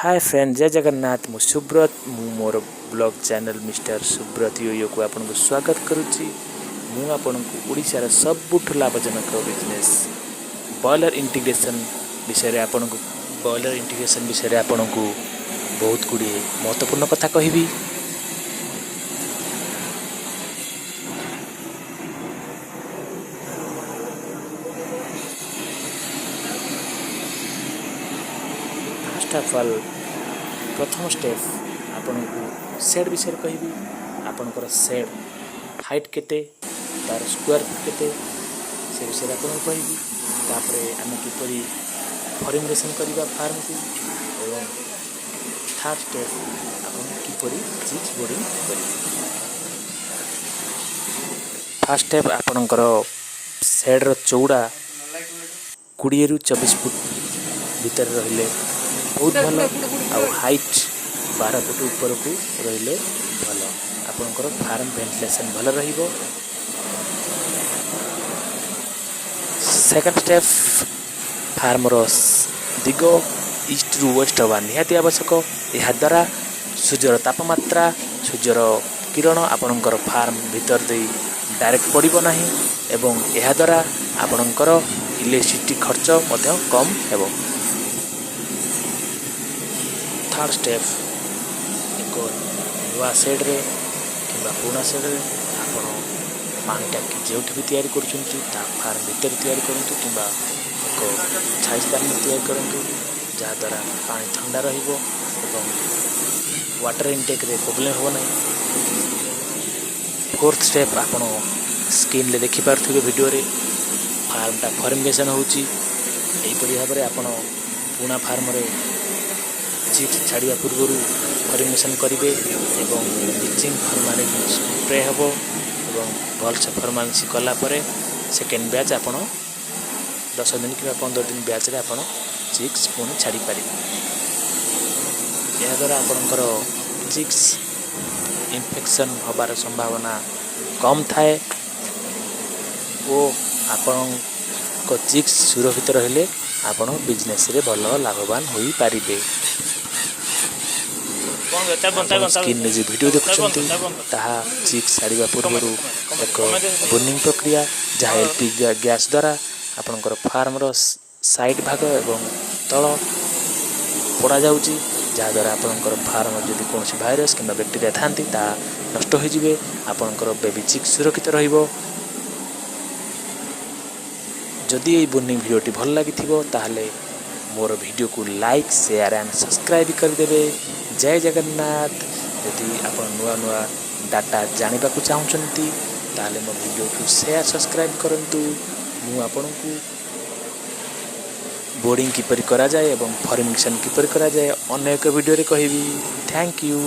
ହାଏ friend, ଜୟ ଜଗନ୍ନାଥ। ମୁଁ ସୁବ୍ରତ। ମୁଁ ମୋର ବ୍ଲଗ୍ ଚ୍ୟାନେଲ୍ ମିଷ୍ଟର ସୁବ୍ରତ ୟୋୟୋକୁ ଆପଣଙ୍କୁ ସ୍ୱାଗତ କରୁଛି। ମୁଁ ଆପଣଙ୍କୁ ଓଡ଼ିଶାର ସବୁଠୁ ଲାଭଜନକ ବିଜନେସ୍ ବ୍ରଏଲର ଇଣ୍ଟିଗ୍ରେସନ୍ ବିଷୟରେ ଆପଣଙ୍କୁ ବହୁତ ଗୁଡ଼ିଏ ମହତ୍ତ୍ୱପୂର୍ଣ୍ଣ କଥା କହିବି। ଫାଷ୍ଟ ଅଫ୍ ଅଲ୍, ପ୍ରଥମ ଷ୍ଟେପ୍ ଆପଣଙ୍କୁ ସେଡ଼୍ ବିଷୟରେ କହିବି। ଆପଣଙ୍କର ସେଡ଼୍ ହାଇଟ୍ କେତେ, ତା'ର ସ୍କୋୟାର ଫୁଟ୍ କେତେ, ସେ ବିଷୟରେ ଆପଣଙ୍କୁ କହିବି। ତାପରେ ଆମେ କିପରି ଫର୍ମିଗେସନ୍ କରିବା ଫାର୍ମକୁ ଏବଂ ଥାର୍ଡ଼ ଷ୍ଟେପ୍ ଆପଣ କିପରି ଚିକ୍ସ ବୋର୍ଡ଼ିଂ କରିବେ। ଫାର୍ଷ୍ଟ ଷ୍ଟେପ୍, ଆପଣଙ୍କର ସେଡ଼୍ର ଚଉଡ଼ା 20ରୁ 24 ଫୁଟ ଭିତରେ ରହିଲେ ବହୁତ ଭଲ ଆଉ ହାଇଟ୍ 12 ଫୁଟ ଉପରକୁ ରହିଲେ ଭଲ। ଆପଣଙ୍କର ଫାର୍ମ ଭେଣ୍ଟିଲେସନ୍ ଭଲ ରହିବ। ସେକେଣ୍ଡ ଷ୍ଟେପ୍, ଫାର୍ମର ଦିଗ ଇଷ୍ଟରୁ ୱେଷ୍ଟ ହେବା ନିହାତି ଆବଶ୍ୟକ। ଏହାଦ୍ୱାରା ସୂର୍ଯ୍ୟର ତାପମାତ୍ରା, ସୂର୍ଯ୍ୟର କିରଣ ଆପଣଙ୍କର ଫାର୍ମ ଭିତର ଦେଇ ଡାଇରେକ୍ଟ ପଡ଼ିବ ନାହିଁ ଏବଂ ଏହାଦ୍ୱାରା ଆପଣଙ୍କର ଇଲେକ୍ଟ୍ରିସିଟି ଖର୍ଚ୍ଚ ମଧ୍ୟ କମ୍ ହେବ। ଥାର୍ଡ଼ ଷ୍ଟେପ୍, ଏକ ନୂଆ ସେଡ଼୍ରେ କିମ୍ବା ପୁରୁଣା ସେଡ଼୍ରେ ଆପଣ ପାଣି ଟାଙ୍କି ଯେଉଁଠି ବି ତିଆରି କରୁଛନ୍ତି, ତା ଫାର୍ମ ଭିତରେ ତିଆରି କରନ୍ତୁ କିମ୍ବା ଏକ ଛାଇ ସ୍ଥାନରେ ତିଆରି କରନ୍ତୁ, ଯାହାଦ୍ୱାରା ପାଣି ଥଣ୍ଡା ରହିବ ଏବଂ ୱାଟର ଇନଟେକ୍ରେ ପ୍ରୋବ୍ଲେମ୍ ହେବ ନାହିଁ। ଫୋର୍ଥ ଷ୍ଟେପ୍, ଆପଣ ସ୍କ୍ରିନ୍ରେ ଦେଖିପାରୁଥିବେ ଭିଡ଼ିଓରେ ଫାର୍ମଟା ଫର୍ମିଗେସନ୍ ହେଉଛି। ଏହିପରି ଭାବରେ ଆପଣ ପୁରୁଣା ଫାର୍ମରେ ଚିକ୍ସ ଛାଡ଼ିବା ପୂର୍ବରୁ ଫର୍ମିଗେସନ୍ କରିବେ ଏବଂ ବ୍ଲିଚିଂ, ଫର୍ମାଲିନ୍ ସ୍ପ୍ରେ ହେବ ଏବଂ ଭଲସେ ଫର୍ମାଲିନ୍ କଲା ପରେ ସେକେଣ୍ଡ ବ୍ୟାଚ୍ ଆପଣ 10 ଦିନ କିମ୍ବା 15 ଦିନ ବ୍ୟାଚ୍ରେ ଆପଣ ଚିକ୍ସ ପୁଣି ଛାଡ଼ିପାରିବେ। ଏହାଦ୍ୱାରା ଆପଣଙ୍କର ଚିକ୍ସ ଇନଫେକ୍ସନ୍ ହେବାର ସମ୍ଭାବନା କମ୍ ଥାଏ ଓ ଆପଣଙ୍କ ଚିକ୍ସ ସୁରକ୍ଷିତ ରହିଲେ ଆପଣ ବିଜନେସ୍ରେ ଭଲ ଲାଭବାନ ହୋଇପାରିବେ। ଆପଣ ସ୍କ୍ରିନ୍ରେ ଯେଉଁ ଭିଡ଼ିଓ ଦେଖୁଛନ୍ତି, ତାହା ଚିକ୍ସ ଛାଡ଼ିବା ପୂର୍ବରୁ ଏକ ବୋନିଂ ପ୍ରକ୍ରିୟା, ଯାହା ଏଲ୍ ପି ଜି ଗ୍ୟାସ୍ ଦ୍ୱାରା ଆପଣଙ୍କର ଫାର୍ମର ସାଇଡ଼୍ ଭାଗ ଏବଂ ତଳ ପୋଡ଼ାଯାଉଛି, ଯାହାଦ୍ୱାରା ଆପଣଙ୍କର ଫାର୍ମର ଯଦି କୌଣସି ଭାଇରସ୍ କିମ୍ବା ବ୍ୟାକ୍ଟେରିଆ ଥାନ୍ତି, ତାହା ନଷ୍ଟ ହୋଇଯିବେ। ଆପଣଙ୍କର ବେବି ଚିକ୍ସ ସୁରକ୍ଷିତ ରହିବ। ଯଦି ଏଇ ବୋନିଂ ଭିଡ଼ିଓଟି ଭଲ ଲାଗିଥିବ, ତାହେଲେ ମୋର ଭିଡ଼ିଓକୁ ଲାଇକ୍, ସେୟାର ଆଣ୍ଡ ସବସ୍କ୍ରାଇବ୍ କରିଦେବେ। ଜୟ ଜଗନ୍ନାଥ। ଯଦି ଆପଣ ନୂଆ ନୂଆ ଡାଟା ଜାଣିବାକୁ ଚାହୁଁଛନ୍ତି, ତାହେଲେ ମୋ ଭିଡ଼ିଓକୁ ସେୟାର, ସବସ୍କ୍ରାଇବ୍ କରନ୍ତୁ। ମୁଁ ଆପଣଙ୍କୁ ବୋର୍ଡ଼ିଂ କିପରି କରାଯାଏ ଏବଂ ଫର୍ମିଗେସନ୍ କିପରି କରାଯାଏ ଅନ୍ୟ ଏକ ଭିଡ଼ିଓରେ କହିବି। Thank you.